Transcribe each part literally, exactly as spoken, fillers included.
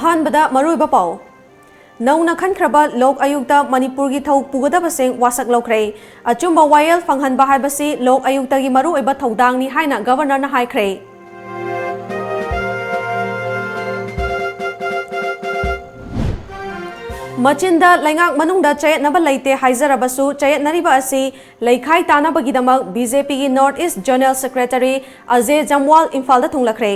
ꯑꯍꯥꯟꯕꯗ ꯃꯔꯨꯑꯣꯏꯕ ꯄꯥꯎ꯫ ꯅꯧꯅ ꯈꯟꯈ꯭ꯔꯕ ꯂꯣꯛ ꯑꯌꯨꯛꯇ ꯃꯅꯤꯄꯨꯔꯒꯤ ꯊꯧ ꯄꯨꯒꯗꯕꯁꯤꯡ ꯋꯥꯁꯛ ꯂꯧꯈ꯭ꯔꯦ꯫ ꯑꯆꯨꯝꯕ ꯋꯥꯌꯦꯜ ꯐꯪꯍꯟꯕ ꯍꯥꯏꯕꯁꯤ ꯂꯣꯛ ꯑꯌꯨꯛꯇꯒꯤ ꯃꯔꯨꯑꯣꯏꯕ ꯊꯧꯗꯥꯡꯅꯤ ꯍꯥꯏꯅ ꯒꯕꯔꯅꯔꯅ ꯍꯥꯏꯈ꯭ꯔꯦ꯫ ꯃꯆꯤꯟꯗ ꯂꯩꯉꯥꯛ ꯃꯅꯨꯡꯗ ꯆꯌꯦꯠꯅꯕ ꯂꯩꯇꯦ ꯍꯥꯏꯖꯔꯕꯁꯨ, ꯆꯌꯦꯠꯅꯔꯤꯕ ꯑꯁꯤ ꯂꯩꯈꯥꯏ ꯇꯥꯅꯕꯒꯤꯗꯃꯛ ꯕꯤ ꯖꯦ ꯄꯤꯒꯤ North East General Secretary ꯑꯖꯦ ꯖꯝꯋꯥꯜ ꯏꯝꯐꯥꯜꯗ ꯊꯨꯡꯂꯈ꯭ꯔꯦ꯫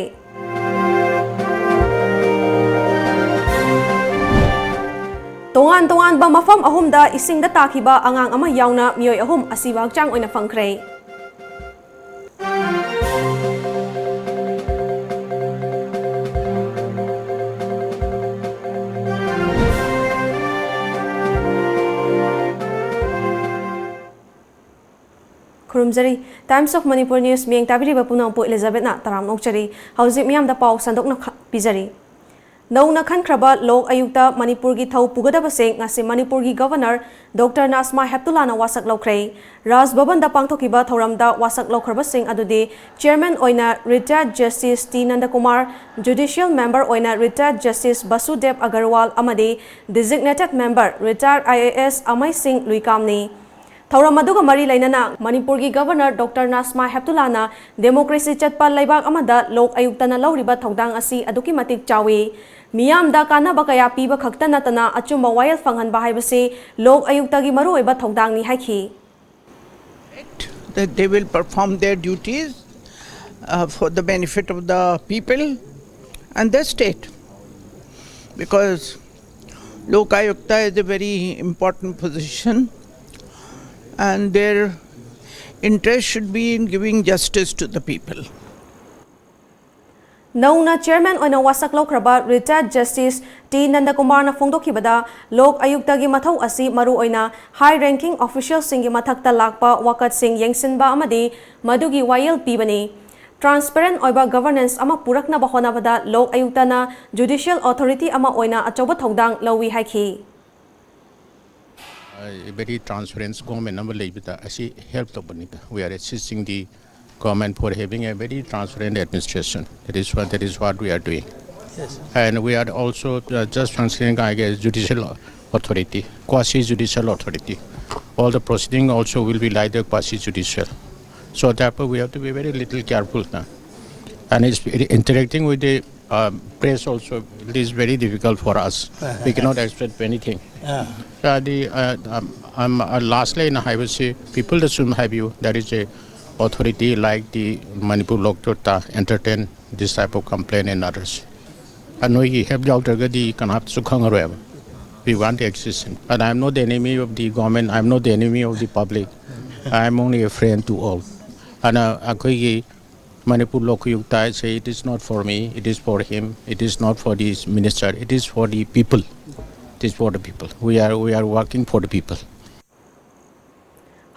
ꯇꯣꯉꯥꯟ ꯇꯣꯉꯥꯟꯕ ꯃꯐꯝ ꯑꯍꯨꯝꯗ ꯏꯁꯤꯡꯗ ꯇꯥꯈꯤꯕ ꯑꯉꯥꯡ ꯑꯃ ꯌꯥꯎꯅ ꯃꯤꯑꯣꯏ ꯑꯍꯨꯝ ꯑꯁꯤꯕ ꯍꯛꯆꯥꯡ ꯑꯣꯏꯅ ꯐꯪꯈ꯭ꯔꯦ꯫ ꯈꯨꯔꯨꯝꯖꯔꯤ꯫ Times of Manipur News ꯃꯤꯠꯌꯦꯡ ꯇꯥꯕꯤꯔꯤꯕ ꯄꯨꯝꯅꯃꯛꯄꯨ ꯏꯂꯤꯖꯥꯕꯦꯠꯅ ꯇꯔꯥꯝꯅ ꯑꯣꯛꯆꯔꯤ꯫ ꯍꯧꯖꯤꯛ ꯃꯤꯌꯥꯝꯗ ꯄꯥꯎ ꯁꯟꯗꯣꯛꯅ ꯈ-, ꯄꯤꯖꯔꯤ꯫ ꯅꯧꯅ ꯈꯟꯈ꯭ꯔꯕ ꯂꯣꯛ ꯑꯌꯨꯛꯇ ꯃꯅꯤꯄꯨꯔꯒꯤ ꯊꯧ ꯄꯨꯒꯗꯕꯁꯤꯡ ꯉꯁꯤ ꯃꯅꯤꯄꯨꯔꯒꯤ ꯒꯕꯔꯅꯔ ꯗꯣꯛꯇꯔ ꯅꯥꯖꯃꯥ ꯍꯦꯞꯇꯨꯂꯥꯅ ꯋꯥꯁꯛ ꯂꯧꯈ꯭ꯔꯦ꯫ ꯔꯥꯖ ꯚꯕꯟꯗ ꯄꯥꯡꯊꯣꯛꯈꯤꯕ ꯊꯧꯔꯝꯗ ꯋꯥꯁꯛ ꯂꯧꯈ꯭ꯔꯕꯁꯤꯡ ꯑꯗꯨꯗꯤ ꯆꯤꯌꯔꯃꯦꯟ ꯑꯣꯏꯅ ꯔꯤꯇꯥꯌꯔꯗ ꯖꯁꯇꯤꯁ ꯇꯤ ꯅꯟꯗꯀꯨꯃꯥꯔ, ꯖꯨꯗꯤꯁꯤꯌꯦꯜ ꯃꯦꯝꯕꯔ ꯑꯣꯏꯅ ꯔꯤꯇꯥꯌꯔꯗ ꯖꯁꯇꯤꯁ ꯕꯁꯨꯗꯦꯕ ꯑꯒꯔꯋꯥꯜ ꯑꯃꯗꯤ ꯗꯤꯖꯤꯒꯅꯦꯇꯦꯗ ꯃꯦꯝꯕꯔ ꯔꯤꯇꯥꯌꯔꯗ ꯑꯥꯏ ꯑꯦ ꯑꯦꯁ ꯑꯃꯩ ꯁꯤꯡ ꯂꯨꯏꯀꯥꯝꯅꯤ꯫ ꯊꯧꯔꯝ ꯑꯗꯨꯒ ꯃꯔꯤ ꯂꯩꯅꯅ ꯃꯅꯤꯄꯨꯔꯒꯤ ꯒꯕꯔꯅꯔ ꯗꯣꯛꯇꯔ ꯅꯥꯖꯃꯥ ꯍꯦꯞꯇꯨꯂꯥꯅ ꯗꯦꯃꯣꯀ꯭ꯔꯦꯁꯤ ꯆꯠꯄ ꯂꯩꯕꯥꯛ ꯑꯃꯗ ꯂꯣꯛ ꯑꯌꯨꯛꯇꯅ ꯂꯧꯔꯤꯕ ꯊꯧꯗꯥꯡ ꯑꯁꯤ ꯑꯗꯨꯛꯀꯤ ꯃꯇꯤꯛ ꯆꯥꯎꯏ꯫ ꯃꯤꯌꯥꯝꯗ ꯀꯥꯟꯅꯕ ꯀꯌꯥ ꯄꯤꯕ ꯈꯛꯇ ꯅꯠꯇꯅ ꯑꯆꯨꯝꯕ ꯋꯥꯌꯦꯜ ꯐꯪꯍꯟꯕ ꯍꯥꯏꯕꯁꯤ ꯂꯣꯛ ꯑꯌꯨꯛꯇꯒꯤ ꯃꯔꯨꯑꯣꯏꯕ ꯊꯧꯗꯥꯡꯅꯤ ꯍꯥꯏꯈꯤ꯫ That they will perform their duties uh, for the benefit of the people and the state. Because Lokayukta is a very important position and their interest should be in giving justice to the people. ꯅꯧꯅ chairman ꯑꯣꯏꯅ ꯋꯥꯁꯛ ꯂꯧꯈ꯭ꯔꯕ ꯔꯤꯇꯥꯌꯔꯗ justice T ꯅꯟꯗꯀꯨꯃꯥꯔꯅ ꯐꯣꯡꯗꯣꯛꯈꯤꯕꯗ, ꯂꯣꯛ ꯑꯌꯨꯛꯇꯒꯤ ꯃꯊꯧ ꯑꯁꯤ ꯃꯔꯨꯑꯣꯏꯅ ꯍꯥꯏ ranking ꯑꯣꯐꯤꯁꯤꯌꯦꯜꯁꯤꯡꯒꯤ ꯃꯊꯛꯇ ꯂꯥꯛꯄ ꯋꯥꯀꯠꯁꯤꯡ ꯌꯦꯡꯁꯤꯟꯕ ꯑꯃꯗꯤ ꯃꯗꯨꯒꯤ ꯋꯥꯌꯦꯜ ꯄꯤꯕꯅꯤ꯫ ꯇ꯭ꯔꯥꯟꯁꯄꯦꯔꯦꯟ ꯑꯣꯏꯕ ꯒꯕꯔꯅꯦꯟꯁ ꯑꯃ ꯄꯨꯔꯛꯅꯕ ꯍꯣꯠꯅꯕꯗ ꯂꯣꯛ ꯑꯌꯨꯛꯇꯅ ꯖꯨꯗꯤꯁꯤꯌꯦꯜ ꯑꯣꯊꯣꯔꯤꯇꯤ ꯑꯃ ꯑꯣꯏꯅ ꯑꯆꯧꯕ ꯊꯧꯗꯥꯡ ꯂꯧꯏ ꯍꯥꯏꯈꯤ꯫ A very transparent government ꯑꯃ ꯂꯩꯕꯗ ꯑꯁꯤ help ꯇꯧꯕꯅꯤꯗ꯫ We are assisting the government for having a very transparent administration. That is what, that is what we are doing. And we are also uh, just functioning like a judicial authority, quasi-judicial authority. All the proceeding also will be like the quasi-judicial. So therefore, we have to be very little careful now. And it's, interacting with the uh, press also, it is very difficult for us. We cannot expect anything. Uh, the, uh, um, um, uh, lastly, in Haibasi, people that should have you, there is a authority like the Manipur Lok Jot ta entertain this type of complaint and others. ꯑ, ꯅꯣꯏꯒꯤ help ꯌꯥꯎꯗ꯭ꯔꯒꯗꯤ ꯀꯅꯥꯝꯇꯁꯨ ꯈꯪꯉꯔꯣꯏꯕ꯫ We want the existence. And I'm not the enemy of the government, I'm not the enemy of the public. I'm only a friend to all. ꯑꯗꯨꯅ ꯑꯩꯈꯣꯏꯒꯤ Manipur Lok ꯈꯨꯌꯨꯛꯇ, I say it is not for me, it is for him, it is not for this minister, it is for the people. It is for the people. We are, we are working for the people.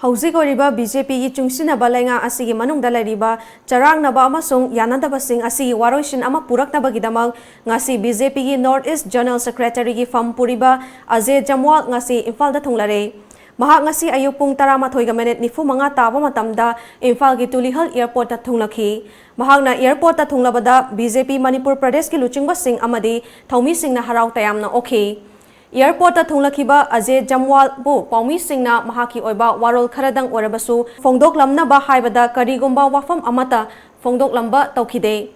ꯍꯧꯖꯤꯛ ꯑꯣꯏꯔꯤꯕ B J ꯄꯤꯒꯤ ꯆꯨꯡꯁꯤꯟꯅꯕ ꯂꯩꯉꯥꯛ ꯑꯁꯤꯒꯤ ꯃꯅꯨꯡꯗ ꯂꯩꯔꯤꯕ ꯆꯔꯥꯡꯅꯕ ꯑꯃꯁꯨꯡ ꯌꯥꯅꯗꯕꯁꯤꯡ ꯑꯁꯤꯒꯤ ꯋꯥꯔꯣꯏꯁꯤꯟ ꯑꯃ ꯄꯨꯔꯛꯅꯕꯒꯤꯗꯃꯛ ꯉꯁꯤ ꯕꯤ ꯖꯦ ꯄꯤꯒꯤ North East General Secretaryꯒꯤ ꯐꯝ ꯄꯨꯔꯤꯕ ꯑꯖꯦ ꯖꯝꯋꯥꯜ ꯉꯁꯤ ꯏꯝꯐꯥꯜꯗ ꯊꯨꯡꯂꯔꯦ꯫ ꯃꯍꯥꯛ ꯉꯁꯤ ꯑꯌꯨꯛ ꯄꯨꯡ ꯇꯔꯥꯃꯥꯊꯣꯏꯒ ꯃꯤꯅꯤꯠ ꯅꯤꯐꯨ ꯃꯉꯥ ꯇꯥꯕ ꯃꯇꯝꯗ ꯏꯝꯐꯥꯜꯒꯤ ꯇꯨꯂꯤꯍꯜ Airportꯇ ꯊꯨꯡꯂꯈꯤ꯫ ꯃꯍꯥꯛꯅ Airportꯇ ꯊꯨꯡꯂꯕꯗ ꯕꯤ ꯖꯦ ꯄꯤ ꯃꯅꯤꯄꯨꯔ ꯄ꯭ꯔꯗꯦꯁꯀꯤ ꯂꯨꯆꯤꯡꯕꯁꯤꯡ ꯑꯃꯗꯤ ꯊꯧꯃꯤꯁꯤꯡꯅ ꯍꯔꯥꯎ ꯇꯌꯥꯝꯅ ꯑꯣꯛꯈꯤ꯫ Airportꯇ ꯊꯨꯡꯂꯈꯤꯕ ꯑꯖꯦ ꯖꯝꯋꯥꯜꯕꯨ ꯄꯥꯎꯃꯤꯁꯤꯡꯅ ꯃꯍꯥꯛꯀꯤ ꯑꯣꯏꯕ ꯋꯥꯔꯣꯜ ꯈꯔꯗꯪ ꯑꯣꯏꯔꯕꯁꯨ ꯐꯣꯡꯗꯣꯛꯂꯝꯅꯕ ꯍꯥꯏꯕꯗ ꯀꯔꯤꯒꯨꯝꯕ ꯋꯥꯐꯝ ꯑꯃꯠꯇ ꯐꯣꯡꯗꯣꯛꯂꯝꯕ ꯇꯧꯈꯤꯗꯦ꯫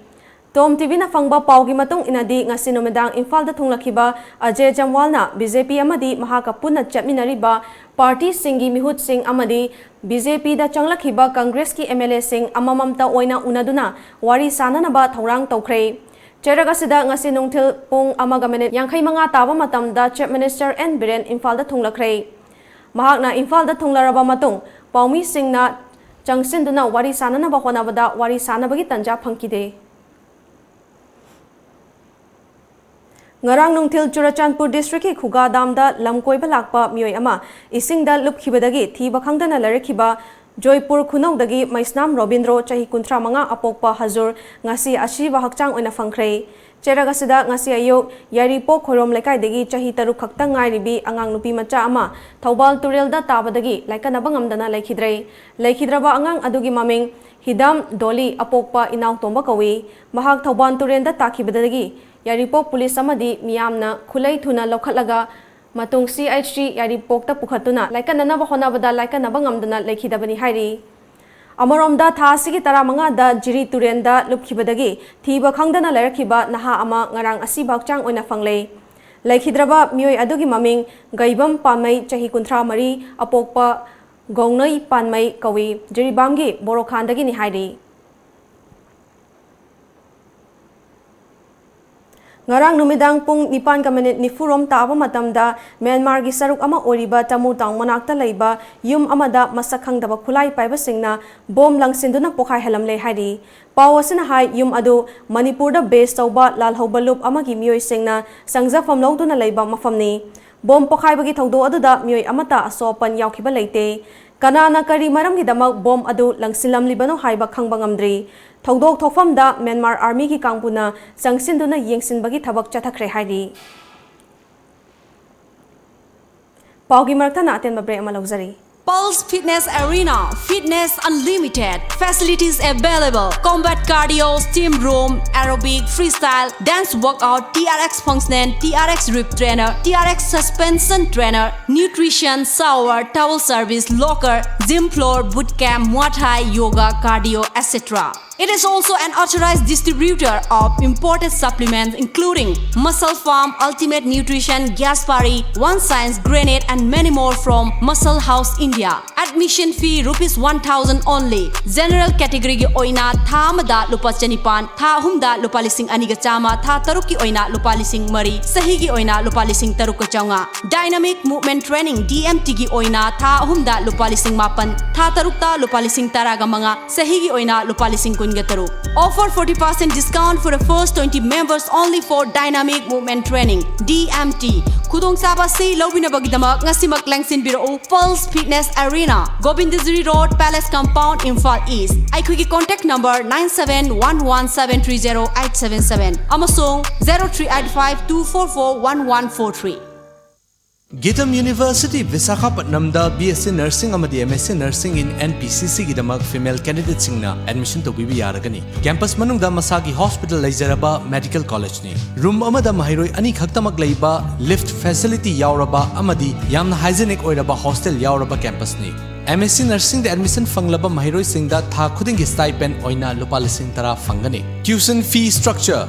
ꯇꯣꯝ ꯇꯤꯚꯤꯅ ꯐꯪꯕ ꯄꯥꯎꯒꯤ ꯃꯇꯨꯡ ꯏꯟꯅꯗꯤ ꯉꯁꯤ ꯅꯨꯃꯤꯗꯥꯡ ꯏꯝꯐꯥꯜꯗ ꯊꯨꯡꯂꯈꯤꯕ ꯑꯖꯦ ꯖꯝꯋꯥꯜꯅ ꯕꯤ ꯖꯦ ꯄꯤ ꯑꯃꯗꯤ ꯃꯍꯥꯛꯀ ꯄꯨꯟꯅ ꯆꯠꯃꯤꯟꯅꯔꯤꯕ ꯄꯥꯔꯇꯤꯁꯤꯡꯒꯤ ꯃꯤꯍꯨꯠꯁꯤꯡ ꯑꯃꯗꯤ ꯕꯤ ꯖꯦ ꯄꯤꯗ ꯆꯪꯂꯛꯈꯤꯕ ꯀꯪꯒ꯭ꯔꯦꯁꯀꯤ ꯑꯦꯝ ꯑꯦꯜ ꯑꯦꯁꯤꯡ ꯑꯃꯃꯝꯇ ꯑꯣꯏꯅ ꯎꯅꯗꯨꯅ ꯋꯥꯔꯤ ꯁꯥꯅꯅꯕ ꯊꯧꯔꯥꯡ ꯇꯧꯈ꯭ꯔꯦ꯫ ꯆꯩꯔꯛ ꯑꯁꯤꯗ ꯉꯁꯤ ꯅꯨꯡꯊꯤꯜ ꯄꯨꯡ ꯑꯃꯒ ꯃꯤꯅꯤꯠ ꯌꯥꯡꯈꯩ ꯃꯉꯥ ꯇꯥꯕ ꯃꯇꯝꯗ Chief Minister N Biren ꯏꯝꯐꯥꯜꯗ ꯊꯨꯡꯂꯈ꯭ꯔꯦ꯫ ꯃꯍꯥꯛꯅ ꯏꯝꯐꯥꯜꯗ ꯊꯨꯡꯂꯔꯕ ꯃꯇꯨꯡ ꯄꯥꯎꯃꯤꯁꯤꯡꯅ ꯆꯪꯁꯤꯟꯗꯨꯅ ꯋꯥꯔꯤ ꯁꯥꯅꯅꯕ ꯍꯣꯠꯅꯕꯗ ꯋꯥꯔꯤ ꯁꯥꯅꯕꯒꯤ ꯇꯥꯟꯖꯥ ꯐꯪꯈꯤꯗꯦ꯫ ꯉꯔꯥꯡ ꯅꯨꯡꯊꯤꯜ ꯆꯨꯔꯆꯥꯟꯄꯨꯔ districtꯀꯤ ꯈꯨꯒꯥ dam ꯗ ꯂꯝ ꯀꯣꯏꯕ ꯂꯥꯛꯄ ꯃꯤꯑꯣꯏ ꯑꯃ ꯏꯁꯤꯡꯗ ꯂꯨꯞꯈꯤꯕꯗꯒꯤ ꯊꯤꯕ ꯈꯪꯗꯅ ꯂꯩꯔꯛꯈꯤꯕ ꯖꯣꯏꯄꯨꯔ ꯈꯨꯅꯧꯗꯒꯤ ꯃꯩꯁꯅꯥꯝ ꯔꯣꯕꯤꯟꯗ꯭ꯔꯣ, ꯆꯍꯤ ꯀꯨꯟꯊ꯭ꯔꯥ ꯃꯉꯥ, ꯑꯄꯣꯛꯄ ꯍꯖꯨꯔ, ꯉꯁꯤ ꯑꯁꯤꯕ ꯍꯛꯆꯥꯡ ꯑꯣꯏꯅ ꯐꯪꯈ꯭ꯔꯦ꯫ ꯆꯩꯔꯛ ꯑꯁꯤꯗ ꯉꯁꯤ ꯑꯌꯨꯛ ꯌꯥꯏꯔꯤꯄꯣꯛ ꯈꯣꯏꯔꯣꯝ ꯂꯩꯀꯥꯏꯗꯒꯤ ꯆꯍꯤ ꯇꯔꯨꯛ ꯈꯛꯇ ꯉꯥꯏꯔꯤꯕꯤ ꯑꯉꯥꯡ ꯅꯨꯄꯤ ꯃꯆꯥ ꯑꯃ ꯊꯧꯕꯥꯜ ꯇꯨꯔꯦꯜꯗ ꯇꯥꯕꯗꯒꯤ ꯂꯥꯏꯀꯠꯅꯕ ꯉꯝꯗꯅ ꯂꯩꯈꯤꯗ꯭ꯔꯦ꯫ ꯂꯩꯈꯤꯗ꯭ꯔꯕ ꯑꯉꯥꯡ ꯑꯗꯨꯒꯤ ꯃꯃꯤꯡ ꯍꯤꯗꯥꯝ ꯗꯣꯂꯤ, ꯑꯄꯣꯛꯄ ꯏꯅꯥꯎꯇꯣꯝꯕ ꯀꯧꯏ꯫ ꯃꯍꯥꯛ ꯊꯧꯕꯥꯜ ꯇꯨꯔꯦꯜꯗ ꯇꯥꯈꯤꯕꯗꯒꯤ ꯌꯥꯏꯔꯤꯄꯣꯛ ꯄꯨꯂꯤꯁ ꯑꯃꯗꯤ ꯃꯤꯌꯥꯝꯅ ꯈꯨꯠꯂꯩ ꯊꯨꯅ ꯂꯧꯈꯠꯂꯒ ꯃꯇꯨꯡ ꯁꯤ ꯑꯩꯆ ꯁꯤ ꯌꯥꯏꯔꯤꯄꯣꯛꯇ ꯄꯨꯈꯠꯇꯨꯅ ꯂꯥꯏꯀꯠꯅꯅꯕ ꯍꯣꯠꯅꯕꯗ ꯂꯥꯏꯀꯠꯅꯕ ꯉꯝꯗꯅ ꯂꯩꯈꯤꯗꯕꯅꯤ ꯍꯥꯏꯔꯤ꯫ ꯑꯃꯔꯣꯝꯗ, ꯊꯥ ꯑꯁꯤꯒꯤ ꯇꯔꯥꯃꯉꯥꯗ ꯖꯤꯔꯤ ꯇꯨꯔꯦꯟꯗ ꯂꯨꯞꯈꯤꯕꯗꯒꯤ ꯊꯤꯕ ꯈꯪꯗꯅ ꯂꯩꯔꯛꯈꯤꯕ ꯅꯍꯥ ꯑꯃ ꯉꯔꯥꯡ ꯑꯁꯤꯕ ꯍꯛꯆꯥꯡ ꯑꯣꯏꯅ ꯐꯪꯂꯦ꯫ ꯂꯩꯈꯤꯗ꯭ꯔꯕ ꯃꯤꯑꯣꯏ ꯑꯗꯨꯒꯤ ꯃꯃꯤꯡ ꯒꯩꯕꯝ ꯄꯥꯟꯃꯩ, ꯆꯍꯤ ꯀꯨꯟꯊ꯭ꯔꯥ ꯃꯔꯤ, ꯑꯄꯣꯛꯄ ꯒꯧꯅꯩ ꯄꯥꯟꯃꯩ ꯀꯧꯏ, ꯖꯤꯔꯤꯕꯥꯝꯒꯤ ꯕꯣꯔꯣꯈꯥꯟꯗꯒꯤꯅꯤ ꯍꯥꯏꯔꯤ꯫ ꯉꯔꯥꯡ ꯅꯨꯃꯤꯗꯥꯡ ꯄꯨꯡ ꯅꯤꯄꯥꯟꯒ ꯃꯤꯅꯤꯠ ꯅꯤꯐꯨꯔꯣꯝ ꯇꯥꯕ ꯃꯇꯝꯗ ꯃ꯭ꯌꯥꯟꯃꯥꯔꯒꯤ ꯁꯔꯨꯛ ꯑꯃ ꯑꯣꯏꯔꯤꯕ ꯇꯃꯨ ꯇꯥꯎꯟ ꯃꯅꯥꯛꯇ ꯂꯩꯕ ꯌꯨꯝ ꯑꯃꯗ ꯃꯁꯛ ꯈꯪꯗꯕ ꯈꯨꯠꯂꯥꯏ ꯄꯥꯏꯕꯁꯤꯡꯅ ꯕꯣꯝ ꯂꯪꯁꯤꯟꯗꯨꯅ ꯄꯣꯈꯥꯏꯍꯜꯂꯝꯂꯦ ꯍꯥꯏꯔꯤ꯫ ꯄꯥꯎ ꯑꯁꯤꯅ ꯍꯥꯏ, ꯌꯨꯝ ꯑꯗꯨ ꯃꯅꯤꯄꯨꯔꯗ ꯕꯦꯁ ꯇꯧꯕ ꯂꯥꯜꯍꯧꯕ ꯂꯨꯞ ꯑꯃꯒꯤ ꯃꯤꯑꯣꯏꯁꯤꯡꯅ ꯆꯪꯖꯐꯝ ꯂꯧꯗꯨꯅ ꯂꯩꯕ ꯃꯐꯝꯅꯤ꯫ ꯕꯣꯝ ꯄꯣꯈꯥꯏꯕꯒꯤ ꯊꯧꯗꯣꯛ ꯑꯗꯨꯗ ꯃꯤꯑꯣꯏ ꯑꯃꯠꯇ ꯑꯁꯣꯛ ꯑꯄꯟ ꯌꯥꯎꯈꯤꯕ ꯂꯩꯇꯦ꯫ ꯀꯅꯥꯅ ꯀꯔꯤ ꯃꯔꯝꯒꯤꯗꯃꯛ ꯕꯣꯝ ꯑꯗꯨ ꯂꯪꯁꯤꯜꯂꯝꯂꯤꯕꯅꯣ ꯍꯥꯏꯕ ꯈꯪꯕ ꯉꯝꯗ꯭ꯔꯤ꯫ ꯊꯧꯗꯣꯛ ꯊꯣꯛꯐꯝꯗ ꯃ꯭ꯌꯥꯟꯃꯥꯔ ꯑꯥꯔꯃꯤꯒꯤ ꯀꯥꯡꯕꯨꯅ ꯆꯪꯁꯤꯟꯗꯨꯅ ꯌꯦꯡꯁꯤꯟꯕꯒꯤ ꯊꯕꯛ ꯆꯠꯊꯈ꯭ꯔꯦ ꯍꯥꯏꯔꯤ꯫ ꯄꯥꯎꯒꯤ ꯃꯔꯛꯇꯅ ꯑꯇꯦꯟꯕ ꯕ꯭ꯔꯦꯛ ꯑꯃ ꯂꯧꯖꯔꯤ꯫ Pulse Fitness Arena, fitness unlimited, facilities available, combat cardio, steam room, aerobic, freestyle, dance workout, T R X functional, T R X rep trainer, T R X suspension trainer, nutrition, shower, towel service, locker, gym floor, boot camp, Muay Thai, yoga, cardio, et cetera. It is also an authorized distributor of imported supplements including Muscle Farm, Ultimate Nutrition, Gaspari, One Science, Granite, and many more from Muscle House India. Admission fee rupees one thousand only. General category ꯒꯤ ꯑꯣꯏꯅ ꯊꯥ ꯑꯃꯗ ꯂꯨꯄꯥ ꯆꯅꯤꯄꯥꯟ, ꯊꯥ ꯑꯍꯨꯝꯗ ꯂꯨꯄꯥ ꯂꯤꯁꯤꯡ ꯑꯅꯤꯒ ꯆꯥꯝꯃ, ꯊꯥ ꯇꯔꯨꯛꯀꯤ ꯑꯣꯏꯅ ꯂꯨꯄꯥ ꯂꯤꯁꯤꯡ ꯃꯔꯤ, ꯆꯍꯤꯒꯤ ꯑꯣꯏꯅ ꯂꯨꯄꯥ ꯂꯤꯁꯤꯡ ꯇꯔꯨꯛꯀ ꯆꯥꯝꯃꯉꯥ꯫ Dynamic Movement Training, D M T ꯒꯤ ꯑꯣꯏꯅ ꯊꯥ ꯑꯍꯨꯝꯗ ꯂꯨꯄꯥ ꯂꯤꯁꯤꯡ ꯃꯥꯄꯟ, ꯊꯥ ꯇꯔꯨꯛꯇ ꯂꯨꯄꯥ ꯂꯤꯁꯤꯡ ꯇꯔꯥꯒ ꯃꯉꯥ, ꯆꯍꯤꯒꯤ ꯑꯣꯏꯅ ꯂꯨꯄꯥ ꯂꯤꯁꯤꯡ ꯀꯨꯟꯒ ꯇꯔꯨꯛ꯫ Offer forty percent discount for the first twenty members only for Dynamic Movement Training, D M T. ꯈꯨꯗꯣꯡꯆꯥꯕ ꯑꯁꯤ ꯂꯧꯕꯤꯅꯕꯒꯤꯗꯃꯛ ꯉꯁꯤꯃꯛ ꯂꯦꯡꯁꯤꯟꯕꯤꯔꯛꯎ꯫ Pulse Fitness Arena, Govindagiri Road, Palace Compound, Imphal East. ꯑꯩꯈꯣꯏꯒꯤ contact number nine seven one one seven three zero eight seven seven ꯑꯃꯁꯨꯡ zero three eight five two four four one one four three꯫ Geetam University, Visakhapatnamꯗ B S C Nursing ꯑꯃꯗꯤ M S C Nursing in N P C Cꯒꯤꯗꯃꯛ female candidateꯁꯤꯡꯅ admission ꯇꯧꯕꯤꯕ ꯌꯥꯔꯒꯅꯤ꯫ Campus ꯃꯅꯨꯡꯗ ꯃꯁꯥꯒꯤ hospital ꯂꯩꯖꯔꯕ medical collegeꯅꯤ꯫ Room ꯑꯃꯗ ꯃꯍꯩꯔꯣꯏ ꯑꯅꯤꯈꯛꯇꯃꯛ ꯂꯩꯕ, lift facility ꯌꯥꯎꯔꯕ ꯑꯃꯗꯤ ꯌꯥꯝꯅ hygienic ꯑꯣꯏꯔꯕ hostel ꯌꯥꯎꯔꯕ campusꯅꯤ꯫ M S C Nursingꯗ admission ꯐꯪꯂꯕ ꯃꯍꯩꯔꯣꯏꯁꯤꯡꯗ ꯊꯥ ꯈꯨꯗꯤꯡꯒꯤ stipend ꯑꯣꯏꯅ ꯂꯨꯄꯥ ꯂꯤꯁꯤꯡ ꯇꯔꯥ ꯐꯪꯒꯅꯤ꯫ Tuition fee structure: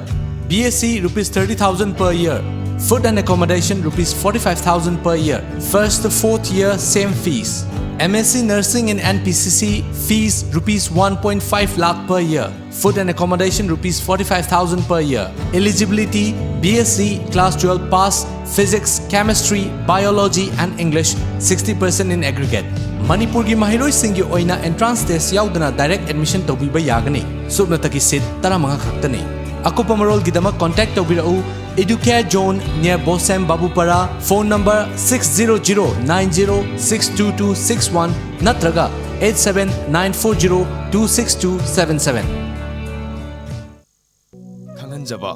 B S C rupees thirty thousand per year, food and accommodation rupees forty-five thousand per year, first to fourth year same fees. M S C Nursing in N P C C fees rupees one point five lakh per year, food and accommodation rupees forty-five thousand per year. Eligibility: B S C class twelve pass, physics, chemistry, biology and English sixty percent in aggregate. ꯃꯅꯤꯄꯨꯔꯒꯤ ꯃꯍꯩꯔꯣꯏꯁꯤꯡꯒꯤ ꯑꯣꯏꯅ entrance test ꯌꯥꯎꯗꯅ direct admission ꯇꯧꯕꯤꯕ ꯌꯥꯒꯅꯤ꯫ ꯁꯨꯞꯅꯇꯒꯤ seat ꯇꯔꯥꯃꯉꯥ ꯈꯛꯇꯅꯤ꯫ ꯑꯀꯨꯞꯄ ꯃꯔꯣꯜꯒꯤꯗꯃꯛ contact ꯇꯧꯕꯤꯔꯛꯎ Educare Zone near Bosem Babupara, phone number six zero zero nine zero six two two six one ꯅꯠꯇ꯭ꯔꯒ eight seven nine four zero two six two seven seven꯫ ꯈꯪꯍꯟꯖꯕ: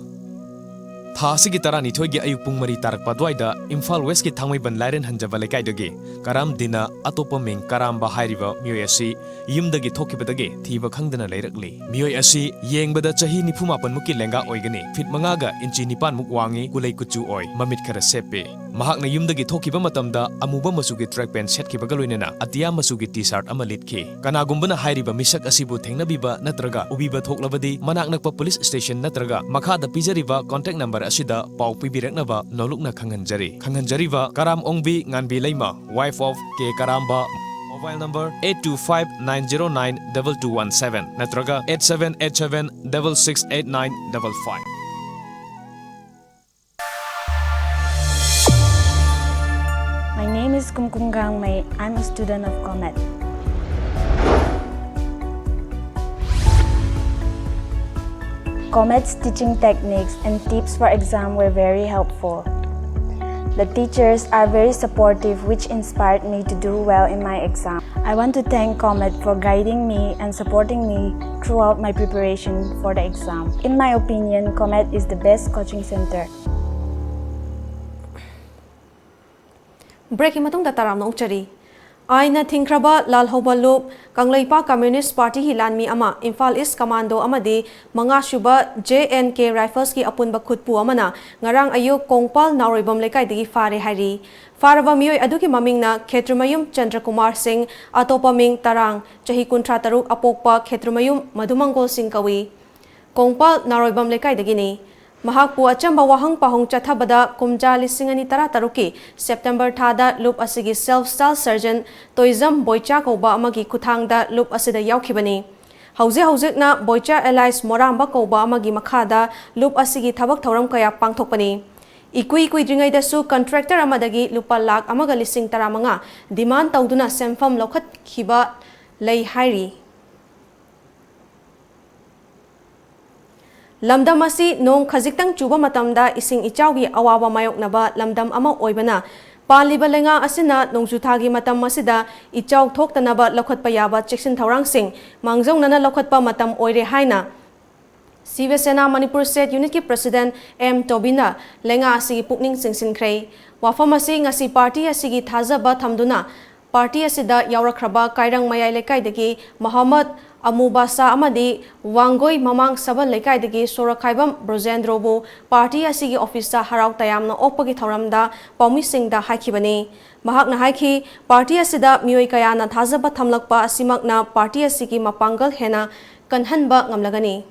ꯊꯥ ꯑꯁꯤꯒꯤ ꯇꯔꯥꯅꯤꯊꯣꯏꯒꯤ ꯑꯌꯨꯛ ꯄꯨꯡ ꯃꯔꯤ ꯇꯥꯔꯛꯄ ꯑꯗꯨꯋꯥꯏꯗ ꯏꯝꯐꯥꯜ ꯋꯦꯁꯀꯤ ꯊꯥꯡꯃꯩꯕꯟ ꯂꯥꯏꯔꯦꯟ ꯍꯟꯖꯕ ꯂꯩꯀꯥꯏꯗꯒꯤ ꯀꯔꯥꯝ ꯗꯤꯅ, ꯑꯇꯣꯞꯄ ꯃꯤꯡ ꯀꯔꯥꯝꯕ ꯍꯥꯏꯔꯤꯕ ꯃꯤꯑꯣꯏ ꯑꯁꯤ ꯌꯨꯝꯗꯒꯤ ꯊꯣꯛꯈꯤꯕꯗꯒꯤ ꯊꯤꯕ ꯈꯪꯗꯅ ꯂꯩꯔꯛꯂꯤ꯫ ꯃꯤꯑꯣꯏ ꯑꯁꯤ ꯌꯦꯡꯕꯗ ꯆꯍꯤ ꯅꯤꯐꯨ ꯃꯥꯄꯟ ꯃꯨꯛꯀꯤ ꯂꯦꯡꯒꯥ ꯑꯣꯏꯒꯅꯤ꯫ Feet ꯃꯉꯥꯒ inch ꯅꯤꯄꯥꯟ ꯃꯨꯛ ꯋꯥꯡꯉꯤ, ꯀꯨꯂꯩ ꯀꯨꯆꯨ ꯑꯣꯏ, ꯃꯃꯤꯠ ꯈꯔ ꯁꯦꯞꯄꯤ꯫ ꯃꯍꯥꯛꯅ ꯌꯨꯝꯗꯒꯤ ꯊꯣꯛꯈꯤꯕ ꯃꯇꯝꯗ ꯑꯃꯨꯕ ꯃꯆꯨꯒꯤ track pant ꯁꯦꯠꯈꯤꯕꯒ ꯂꯣꯏꯅꯅ ꯑꯇꯤꯌꯥ ꯃꯆꯨꯒꯤ T-shirt ꯑꯃ ꯂꯤꯠꯈꯤ꯫ ꯀꯅꯥꯒꯨꯝꯕꯅ ꯍꯥꯏꯔꯤꯕ ꯃꯤꯁꯛ ꯑꯁꯤꯕꯨ ꯊꯦꯡꯅꯕꯤꯕ ꯅꯠꯇ꯭ꯔꯒ ꯎꯕꯤꯕ ꯊꯣꯛꯂꯕꯗꯤ ꯃꯅꯥꯛ ꯅꯛꯄ police station ꯅꯠꯇ꯭ꯔꯒ ꯃꯈꯥꯗ ꯄꯤꯖꯔꯤꯕ contact number ꯑꯁꯤꯗ ꯄꯥꯎ ꯄꯤꯕꯤꯔꯛꯅꯕ ꯅꯣꯂꯨꯛꯅ ꯈꯪꯍꯟꯖꯔꯤ꯫ ꯈꯪꯍꯟꯖꯔꯤꯕ ꯀꯔꯥꯝ ꯑꯣꯡꯕꯤ ꯉꯥꯟꯕꯤ ꯂꯩꯃ, wife of K ꯀꯔꯥꯝꯕ, mobile number eight two five nine zero nine double two one seven ꯅꯠꯇ꯭ꯔꯒ eight seven eight seven double six eight nine double five꯫ My name is Kumkum Gangmei. I'm a student of COMET. COMET's teaching techniques and tips for exam were very helpful. The teachers are very supportive, which inspired me to do well in my exam. I want to thank COMET for guiding me and supporting me throughout my preparation for the exam. In my opinion, COMET is the best coaching center. ꯕ꯭ꯔꯦꯛꯀꯤ ꯃꯇꯨꯡꯗ ꯇꯔꯥꯝꯅ ꯑꯣꯛꯆꯔꯤ꯫ ꯑꯥꯏꯟꯅ ꯊꯤꯡꯈ꯭ꯔꯕ ꯂꯥꯜꯍꯧꯕ ꯂꯨꯞ, Kangleipak communist ꯄꯥꯔꯇꯤꯒꯤ ꯂꯥꯟꯃꯤ ꯑꯃ, Imphal east commando ꯑꯃꯗꯤ ꯃꯉꯥꯁꯨꯕ J N K Riflesꯀꯤ ꯑꯄꯨꯟꯕ ꯈꯨꯠꯄꯨ ꯑꯃꯅ ꯉꯔꯥꯡ ꯑꯌꯨꯛ ꯀꯣꯡꯄꯥꯜ ꯅꯥꯎꯔꯣꯏꯕꯝ ꯂꯩꯀꯥꯏꯗꯒꯤ ꯐꯥꯔꯦ ꯍꯥꯏꯔꯤ꯫ ꯐꯥꯔꯕ ꯃꯤꯑꯣꯏ ꯑꯗꯨꯒꯤ ꯃꯃꯤꯡꯅ ꯈꯦꯇ꯭ꯔꯤꯃꯌꯨꯝ ꯆꯟꯗ꯭ꯔꯀꯨꯃꯥꯔ ꯁꯤꯡ, ꯑꯇꯣꯞꯄ ꯃꯤꯡ ꯇꯔꯥꯡ, ꯆꯍꯤ ꯀꯨꯟꯊ꯭ꯔꯥ ꯇꯔꯨꯛ, ꯑꯄꯣꯛꯄ ꯈꯦꯇ꯭ꯔꯤꯃꯌꯨꯝ ꯃꯙꯨꯃꯪꯒꯣꯜ ꯁꯤꯡ ꯀꯧꯏ꯫ ꯀꯣꯡꯄꯥꯜ ꯅꯥꯔꯣꯏꯕꯝ ꯂꯩꯀꯥꯏꯗꯒꯤꯅꯤ꯫ ꯃꯍꯥꯛꯄꯨ ꯑꯆꯝꯕ ꯋꯥꯍꯪ ꯄꯥꯎꯍꯪ ꯆꯠꯊꯕꯗ ꯀꯨꯝꯖꯥ ꯂꯤꯁꯤꯡ ꯑꯅꯤ ꯇꯔꯥ ꯇꯔꯨꯛꯀꯤ ꯁꯦꯞꯇꯦꯝꯕꯔ ꯊꯥꯗ ꯂꯨꯞ ꯑꯁꯤꯒꯤ self style surgeon ꯇꯣꯏꯖꯝ ꯕꯣꯏꯆꯥ ꯀꯧꯕ ꯑꯃꯒꯤ ꯈꯨꯠꯊꯥꯡꯗ ꯂꯨꯞ ꯑꯁꯤꯗ ꯌꯥꯎꯈꯤꯕꯅꯤ꯫ ꯍꯧꯖꯤꯛ ꯍꯧꯖꯤꯛꯅ ꯕꯣꯏꯆꯥ alias ꯃꯣꯔꯥꯝꯕ ꯀꯧꯕ ꯑꯃꯒꯤ ꯃꯈꯥꯗ ꯂꯨꯞ ꯑꯁꯤꯒꯤ ꯊꯕꯛ ꯊꯧꯔꯝ ꯀꯌꯥ ꯄꯥꯡꯊꯣꯛꯄꯅꯤ꯫ ꯏꯀꯨꯏ ꯀꯨꯏꯗ꯭ꯔꯤꯉꯩꯗꯁꯨ contractor ꯑꯃꯗꯒꯤ ꯂꯨꯄꯥ ꯂꯥꯈ ꯑꯃꯒ ꯂꯤꯁꯤꯡ ꯇꯔꯥꯃꯉꯥ demand ꯇꯧꯗꯨꯅ ꯁꯦꯟꯐꯝ ꯂꯧꯈꯠꯈꯤꯕ ꯂꯩ ꯍꯥꯏꯔꯤ꯫ ꯂꯝꯗꯝ ꯑꯁꯤ ꯅꯣꯡ ꯈꯖꯤꯛꯇꯪ ꯆꯨꯕ ꯃꯇꯝꯗ ꯏꯁꯤꯡ ꯏꯆꯥꯎꯒꯤ ꯑꯋꯥꯕ ꯃꯥꯌꯣꯛꯅꯕ ꯂꯝꯗꯝ ꯑꯃ ꯑꯣꯏꯕꯅ, ꯄꯥꯜꯂꯤꯕ ꯂꯩꯉꯥꯛ ꯑꯁꯤꯅ ꯅꯣꯡꯖꯨꯊꯥꯒꯤ ꯃꯇꯝ ꯑꯁꯤꯗ ꯏꯆꯥꯎ ꯊꯣꯛꯇꯅꯕ ꯂꯧꯈꯠꯄ ꯌꯥꯕ ꯆꯦꯛꯁꯤꯟ ꯊꯧꯔꯥꯡꯁꯤꯡ ꯃꯥꯡꯖꯧꯅꯅ ꯂꯧꯈꯠꯄ ꯃꯇꯝ ꯑꯣꯏꯔꯦ ꯍꯥꯏꯅ ꯁꯤꯕ ꯁꯦꯅꯥ ꯃꯅꯤꯄꯨꯔ State Unitꯀꯤ President M ꯇꯣꯕꯤꯅ ꯂꯩꯉꯥꯛ ꯑꯁꯤꯒꯤ ꯄꯨꯛꯅꯤꯡ ꯆꯤꯡꯁꯤꯟꯈ꯭ꯔꯦ꯫ ꯋꯥꯐꯝ ꯑꯁꯤ ꯉꯁꯤ ꯄꯥꯔꯇꯤ ꯑꯁꯤꯒꯤ ꯊꯥꯖꯕ ꯊꯝꯗꯨꯅ ꯄꯥꯔꯇꯤ ꯑꯁꯤꯗ ꯌꯥꯎꯔꯛꯈ꯭ꯔꯕ ꯀꯥꯏꯔꯪ ꯃꯌꯥꯏ ꯂꯩꯀꯥꯏꯗꯒꯤ ꯃꯣꯍꯝꯃꯗ ꯑꯃꯨꯕꯥꯁꯥ ꯑꯃꯗꯤ ꯋꯥꯡꯒꯣꯏ ꯃꯃꯥꯡ ꯁꯕꯜ ꯂꯩꯀꯥꯏꯗꯒꯤ ꯁꯣꯔꯣꯛꯈꯥꯏꯕꯝ ꯕ꯭ꯔꯣꯖꯦꯟꯗ꯭ꯔꯣꯕꯨ ꯄꯥꯔꯇꯤ ꯑꯁꯤꯒꯤ ꯑꯣꯐꯤꯁꯇ ꯍꯔꯥꯎ ꯇꯌꯥꯝꯅ ꯑꯣꯛꯄꯒꯤ ꯊꯧꯔꯝꯗ ꯄꯥꯎꯃꯤꯁꯤꯡꯗ ꯍꯥꯏꯈꯤꯕꯅꯤ꯫ ꯃꯍꯥꯛꯅ ꯍꯥꯏꯈꯤ, ꯄꯥꯔꯇꯤ ꯑꯁꯤꯗ ꯃꯤꯑꯣꯏ ꯀꯌꯥꯅ ꯊꯥꯖꯕ ꯊꯝꯂꯛꯄ ꯑꯁꯤꯃꯛꯅ ꯄꯥꯔꯇꯤ ꯑꯁꯤꯒꯤ ꯃꯄꯥꯡꯒꯜ ꯍꯦꯟꯅ ꯀꯟꯍꯟꯕ ꯉꯝꯂꯒꯅꯤ꯫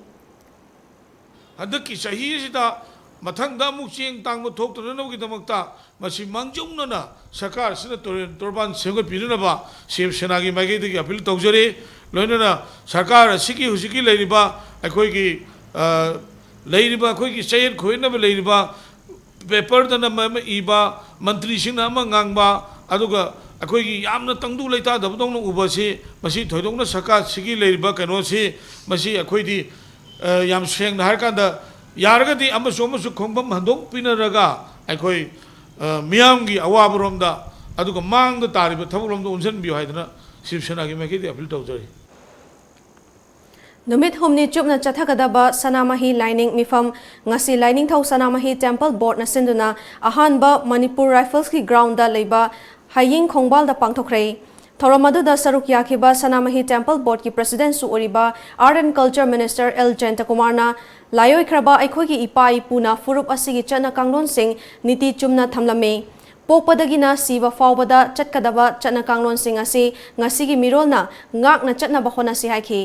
ꯍꯟꯗꯛꯀꯤ ꯆꯍꯤ ꯑꯁꯤꯗ ꯃꯊꯪꯗ ꯑꯃꯨꯛ ꯆꯦꯡ ꯇꯥꯡꯕ ꯊꯣꯛꯇꯅꯅꯕꯒꯤꯗꯃꯛꯇ ꯃꯁꯤ ꯃꯥꯡꯖꯧꯅꯅ ꯁꯔꯀꯥꯔ ꯑꯁꯤꯅ ꯇꯨꯔꯦꯜ ꯇꯣꯔꯕꯥꯟ ꯁꯦꯝꯒꯠꯄꯤꯅꯅꯕ ꯁꯤꯕ ꯁꯦꯅꯥꯒꯤ ꯃꯥꯏꯀꯩꯗꯒꯤ ꯑꯄꯤꯜ ꯇꯧꯖꯔꯤ꯫ ꯂꯣꯏꯅꯅ ꯁꯔꯀꯥꯔ ꯑꯁꯤꯒꯤ ꯍꯧꯖꯤꯛꯀꯤ ꯂꯩꯔꯤꯕ ꯑꯩꯈꯣꯏꯒꯤ, ꯑ, ꯂꯩꯔꯤꯕ ꯑꯩꯈꯣꯏꯒꯤ ꯆꯌꯦꯠ ꯈꯣꯏꯌꯦꯠꯅꯕ ꯂꯩꯔꯤꯕ ꯄꯦꯄꯔꯗꯅ ꯑꯃ ꯏꯕ, ꯃꯟꯇ꯭ꯔꯤꯁꯤꯡꯅ ꯑꯃ ꯉꯥꯡꯕ, ꯑꯗꯨꯒ ꯑꯩꯈꯣꯏꯒꯤ ꯌꯥꯝꯅ ꯇꯪꯗꯨ ꯂꯩꯇꯥꯗꯕꯗꯧꯅ ꯎꯕꯁꯤ, ꯃꯁꯤ ꯊꯣꯏꯗꯣꯛꯅ ꯁꯔꯀꯥꯔꯁꯤꯒꯤ ꯂꯩꯔꯤꯕ ꯀꯩꯅꯣꯁꯤ, ꯃꯁꯤ ꯑꯩꯈꯣꯏꯗꯤ, ꯑ, ꯌꯥꯝ ꯁꯦꯡꯅ ꯍꯥꯏꯔꯀꯥꯟꯗ, ꯌꯥꯔꯒꯗꯤ ꯑꯃꯁꯨ ꯑꯃꯁꯨ ꯈꯣꯡꯐꯝ ꯍꯟꯗꯣꯛꯄꯤꯅꯔꯒ ꯑꯩꯈꯣꯏ, ꯑ, ꯃꯤꯌꯥꯝꯒꯤ ꯑꯋꯥꯕꯔꯣꯝꯗ, ꯑꯗꯨꯒ ꯃꯥꯡꯗ ꯇꯥꯔꯤꯕ ꯊꯕꯛꯂꯣꯝꯗ ꯑꯣꯟꯁꯤꯟꯕꯤꯌꯨ ꯍꯥꯏꯗꯅ ꯁꯤꯕ ꯁꯦꯅꯥꯒꯤ ꯃꯥꯏꯀꯩꯗꯒꯤ ꯑꯄꯤꯜ ꯇꯧꯖꯔꯤ꯫ ꯅꯨꯃꯤꯠ ꯍꯨꯝꯅꯤ ꯆꯨꯞꯅ ꯆꯠꯊꯒꯗꯕ ꯁꯅꯥꯃꯍꯤ ꯂꯥꯏꯅꯤꯡ ꯃꯤꯐꯝ ꯉꯁꯤ ꯂꯥꯏꯅꯤꯡꯊꯧ ꯁꯅꯥꯃꯍꯤ ꯇꯦꯝꯄꯜ ꯕꯣꯔꯗꯅ ꯁꯤꯟꯗꯨꯅ ꯑꯍꯥꯟꯕ ꯃꯅꯤꯄꯨꯔ ꯔꯥꯏꯐꯜꯁꯀꯤ ꯒ꯭ꯔꯥꯎꯟꯗ ꯂꯩꯕ ꯍꯌꯤꯡ ꯈꯣꯡꯕꯥꯜꯗ ꯄꯥꯡꯊꯣꯛꯈ꯭ꯔꯦ꯫ ꯊꯧꯔꯝ ꯑꯗꯨꯗ ꯁꯔꯨꯛ ꯌꯥꯈꯤꯕ ꯁꯅꯥꯃꯍꯤ ꯇꯦꯝꯄꯜ ꯕꯣꯔꯗꯀꯤ ꯄ꯭ꯔꯦꯁꯤꯗꯦꯟꯠꯁꯨ ꯑꯣꯏꯔꯤꯕ Art and Culture Minister L ꯖꯌꯟꯇꯀꯨꯃꯥꯔꯅ ꯂꯥꯏꯑꯣꯏꯈ꯭ꯔꯕ ꯑꯩꯈꯣꯏꯒꯤ ꯏꯄꯥ ꯏꯄꯨꯅ ꯐꯨꯔꯨꯞ ꯑꯁꯤꯒꯤ ꯆꯠꯅ ꯀꯥꯡꯂꯣꯟꯁꯤꯡ ꯅꯤꯇꯤ ꯆꯨꯝꯅ ꯊꯝꯂꯝꯃꯤ꯫ ꯄꯣꯛꯄꯗꯒꯤꯅ ꯁꯤꯕ ꯐꯥꯎꯕꯗ ꯆꯠꯀꯗꯕ ꯆꯠꯅ ꯀꯥꯡꯂꯣꯟꯁꯤꯡ ꯑꯁꯤ ꯉꯁꯤꯒꯤ ꯃꯤꯔꯣꯜꯅ ꯉꯥꯛꯅ ꯆꯠꯅꯕ ꯍꯣꯠꯅꯁꯤ ꯍꯥꯏꯈꯤ꯫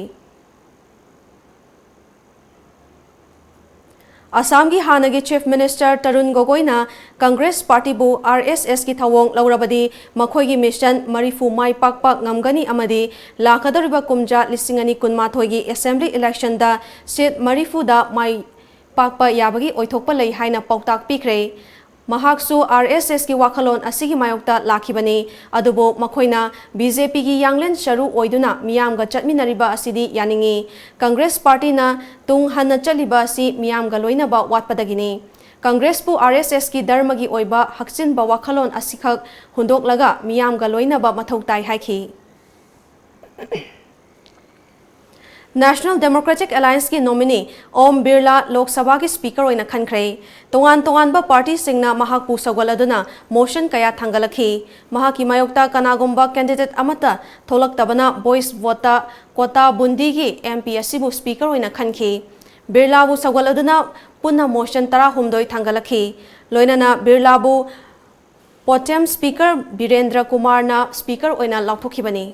ꯑꯁꯥꯝꯒꯤ ꯍꯥꯟꯅꯒꯤ Chief Minister Tarun ꯒꯣꯒꯣꯏꯅ Congress ꯄꯥꯔꯇꯤꯕꯨ R ꯑꯦꯁ ꯑꯦꯁꯀꯤ ꯊꯧꯑꯣꯡ ꯂꯧꯔꯕꯗꯤ ꯃꯈꯣꯏꯒꯤ mission ꯃꯔꯤꯐꯨ ꯃꯥꯏ ꯄꯥꯛꯄ ꯉꯝꯒꯅꯤ ꯑꯃꯗꯤ ꯂꯥꯛꯀꯗꯧꯔꯤꯕ ꯀꯨꯝꯖꯥ ꯂꯤꯁꯤꯡ ꯑꯅꯤ ꯀꯨꯟꯃꯥꯊꯣꯏꯒꯤ assembly electionꯗ seat ꯃꯔꯤꯐꯨꯗ ꯃꯥꯏ ꯄꯥꯛꯄ ꯌꯥꯕꯒꯤ ꯑꯣꯏꯊꯣꯛꯄ ꯂꯩ ꯍꯥꯏꯅ ꯄꯥꯎꯇꯥꯛ ꯄꯤꯈ꯭ꯔꯦ꯫ ꯃꯍꯥꯛꯁꯨ ꯑꯥꯔ ꯑꯦꯁ ꯑꯦꯁꯀꯤ ꯋꯥꯈꯜꯂꯣꯟ ꯑꯁꯤꯒꯤ ꯃꯥꯌꯣꯛꯇ ꯂꯥꯛꯈꯤꯕꯅꯤ꯫ ꯑꯗꯨꯕꯨ ꯃꯈꯣꯏꯅ ꯕꯤ ꯖꯦ ꯄꯤꯒꯤ ꯌꯥꯡꯂꯦꯟ ꯁꯔꯨ ꯑꯣꯏꯗꯨꯅ ꯃꯤꯌꯥꯝꯒ ꯆꯠꯃꯤꯟꯅꯔꯤꯕ ꯑꯁꯤꯗꯤ ꯌꯥꯅꯤꯡꯏ꯫ ꯀꯪꯒ꯭ꯔꯦꯁ ꯄꯥꯔꯇꯤꯅ ꯇꯨꯡ ꯍꯟꯅ ꯆꯠꯂꯤꯕ ꯑꯁꯤ ꯃꯤꯌꯥꯝꯒ ꯂꯣꯏꯅꯕ ꯋꯥꯠꯄꯗꯒꯤꯅꯤ꯫ ꯀꯪꯒ꯭ꯔꯦꯁꯄꯨ ꯑꯥꯔ ꯑꯦꯁ ꯑꯦꯁꯀꯤ ꯙꯔꯃꯒꯤ ꯑꯣꯏꯕ ꯍꯛꯆꯤꯟꯕ ꯋꯥꯈꯜꯂꯣꯟ ꯑꯁꯤꯈꯛ ꯍꯨꯟꯗꯣꯛꯂꯒ ꯃꯤꯌꯥꯝꯒ ꯂꯣꯏꯅꯕ ꯃꯊꯧ ꯇꯥꯏ ꯍꯥꯏꯈꯤ꯫ National Democratic Allianceꯀꯤ nominee ꯑꯣꯝ ꯕꯤꯔꯂꯥ ꯂꯣꯛ ꯁꯚꯥꯒꯤ Speaker ꯑꯣꯏꯅ ꯈꯟꯈ꯭ꯔꯦ꯫ ꯇꯣꯉꯥꯟ ꯇꯣꯉꯥꯟꯕ ꯄꯥꯔꯇꯤꯁꯤꯡꯅ ꯃꯍꯥꯛꯄꯨ ꯁꯧꯒꯠꯂꯗꯨꯅ motion ꯀꯌꯥ ꯊꯥꯡꯒꯠꯂꯛꯈꯤ꯫ ꯃꯍꯥꯛꯀꯤ ꯃꯥꯌꯣꯛꯇ ꯀꯅꯥꯒꯨꯝꯕ candidate ꯑꯃꯠꯇ ꯊꯣꯛꯂꯛꯇꯕꯅ voice voteꯇ ꯀꯣꯇꯥꯕꯨꯟꯗꯤꯒꯤ ꯑꯦꯝ ꯄꯤ ꯑꯁꯤꯕꯨ Speaker ꯑꯣꯏꯅ ꯈꯟꯈꯤ꯫ ꯕꯤꯔꯂꯥꯕꯨ ꯁꯧꯒꯠꯂꯗꯨꯅ ꯄꯨꯟꯅ motion ꯇꯔꯥꯍꯨꯝꯗꯣꯏ ꯊꯥꯡꯒꯠꯂꯛꯈꯤ꯫ ꯂꯣꯏꯅꯅ ꯕꯤꯔꯂꯥꯕꯨ pro tem Speaker ꯕꯤꯔꯦꯟꯗ꯭ꯔ ꯀꯨꯃꯥꯔꯅ Speaker ꯑꯣꯏꯅ ꯂꯥꯎꯊꯣꯛꯈꯤꯕꯅꯤ꯫